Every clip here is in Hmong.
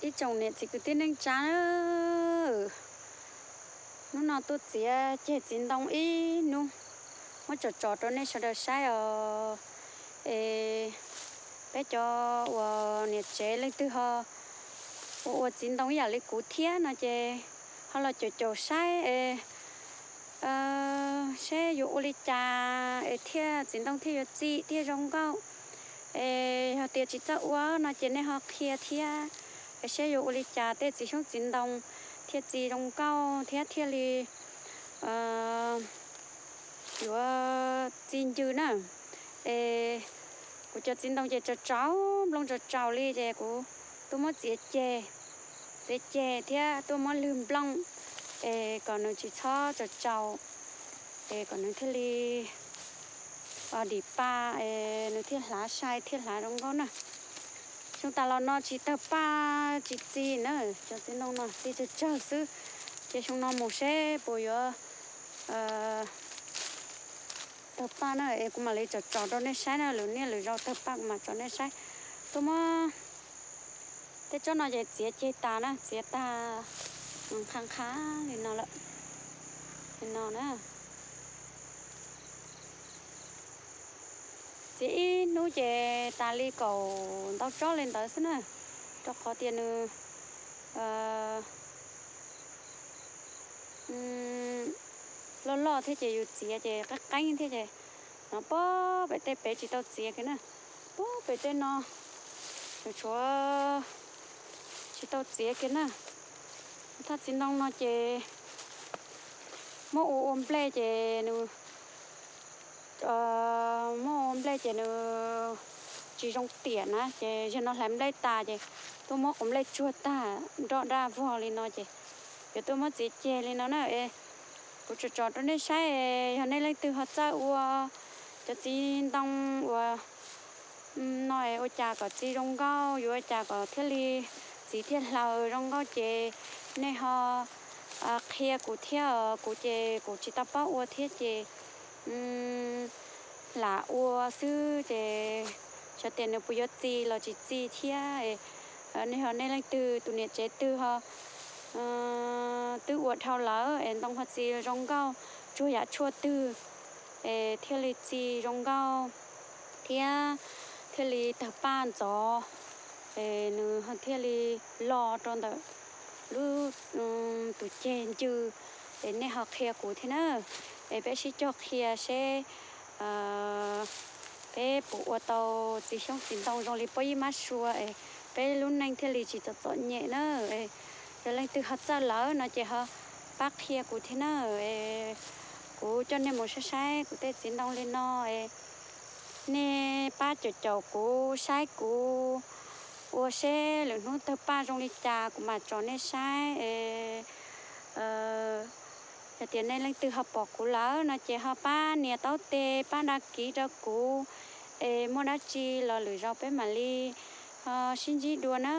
Ib tsoom niam txiv kwv tij neej tsa, hnub no tuaj txiav ceg txiv ntoo ib hnub, muab tsom tsom rau nej sawv daws saib os. Es peb cov uas niam tsev leej twg ho ua ua txiv ntoo ib yam li kuv thiab no ces ho los caum caum saib es seb yuav ua li cas es thiaj txiv ntoo thiaj yuav txi thiaj zoo nkauj. Es yog tias tsis txawj ua no ces nej ho qhia thiab, es seb yuav ua li cas tej txiv xyoob txiv ntoo thiaj txi zoo nkauj thiab thiaj li yuav txi ncw na. Es kuv cov txiv ntoo ces tsaus tsaus, nplooj tsaus tsaus li ces kuv tuaj muab txiav ceg, txiav ceg thiab tuaj muab lwg nplooj es kom nws tsis txhob tsaus tsaus, es kom nws thiaj li dim pa, es nws thiaj hlav sai thiaj hlav zoo nkauj na. Xyoo tas los no tsis tawg paj tsis txi na, cov txiv ntoo no txi tsawg tsawg xwb, ces xyoo no mus seb puas yuav tawg paj na es kuv mam li tsom tsom rau nej saib na, lwm niaj lwm zaus tawg paj kuv mam tsom nej saib. Tuaj muab tej tsob no ces txiav ceg tas na, txiav tag nqha nqha li no lawm, li no na. Txiav ib hnub ces tas li kaum ntau tsob li ntawd xwb na, rau qhov tias nws loj loj thiab ces yus txiav ces qeeb qeeb thiab ces no pog pem tej pem tsis tau txiav kiag na, pog pem tej no tshuav tsis tau txiav kiag na. Thaj txiv ntoo no ces muab ua ua nplej ces nws, muab ua nplej ces nws tsis zoo tiam na, ces zaum no hlais nplej tas ces tuaj muab quav nplej tsuag tag nroj daj vog li no ces yuav tuaj muab txiav ceg li no na. Kuv tsom tsom rau nej saib, yog nej leej twg ho txawj ua cov txiv ntoo uas no es ua cas kom txiv zoo nkauj, yuav ua cas kom thiaj li txiv thiaj hlaws zoo nkauj ces nej ho qhia kuv thiab os. Kuv ces kuv tsis tau paub ua thiab ces lam ua xwb ces xyov tias nws puas yuav txi los tsis txi thiab. Nej ho nej leej twg tus niam tsev twg ho twb ua dhau lawm es ntoo ho txi zoo nkauj tsuag yam tshuaj twg es thiaj li txi zoo nkauj thiab thiaj li tawg paj ntxov, es nws thiaj li lo rau ntawm lub tus ceg ncw, es nej ho qhia kuv thiab na. Es peb sib cog qhia seb peb puas ua tau txiv xyoob txiv ntoo zoo li pob yib mab sua es peb lub neej thiaj li tsis txom txom nyem na. Yog leej twg ho txawj lawm no ces ho pab qhia kuv thiab na. Kuv coj nej mus saib saib kuv tej txiv ntoo li no, nej pab caum caum kuv saib kuv ua seb lwm hnub tawg paj zoo li cas kuv mam tso nej saib. Yog tias nej leej twg ho pom kuv lawm no ces ho pab nias taub tes pab dag kiv rau kuv, es muaj dab tsi los lwm zaus peb mam li ho sib ntsib dua na.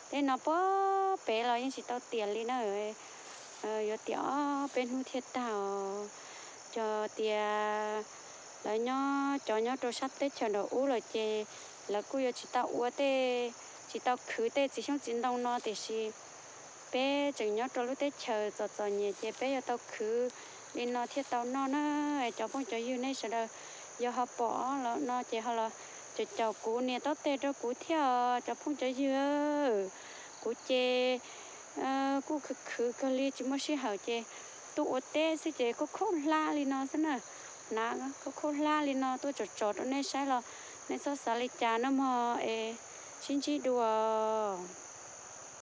Tej no pog pem los yeej tsis tau tiam li na, yuav tiam ob peb hnub thiaj tag os. Cov tias lawv nyob, cov nyob rau sab teb chaws nraum ub lawm ces lawv kuj yuav tsis tau ua tej, tsis tau khwv tej txiv xyoob txiv ntoo no tiam sis peb tseem nyob rau lub teb chaws txom txom nyem ces peb yuav tau khwv li no thiaj tau noj na. Cov phooj cov ywg nej sawv daws yog ho pom los no ces ho los caum caum kuv nias taub tes rau kuv thiab os cov phooj cov ywg. Kuv ces kuj khwv khwv kawg li tsis muaj sij hawm ces tuaj ua teb xwb ces khaub khaub hlab li no xwb na. Hnav khaub khaub hlab li no tuaj tsom tsom rau nej saib los nej txhob xav li cas nawb mog, es sib ntsib dua.